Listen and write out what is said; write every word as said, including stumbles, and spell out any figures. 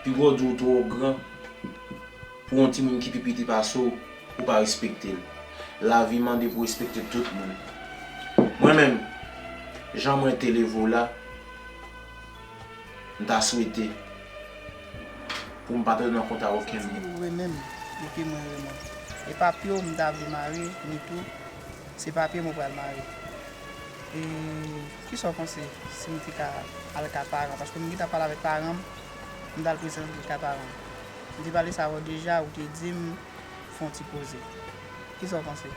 Piga w di w twò gran pou yon timoun ki pi piti pase w, ou pa respekte l. Lavi mande pou w respekte tout moun. Mwen menm, jan mwen te leve w la, m ta swete pou m pa t nan kont a okenn moun. Si ou renmen m, oke, mwen renmen w. E pa pye w m ta vle mare, ni tou, se pa pye m ou pral mare. E kisa w panse si m te ka al ka paran? Paske m gentan pale avèk paran m, m t al prezante l ka paran m. M te pale sa avè w deja, ou te di m fè yon ti poze. Kisa w panse?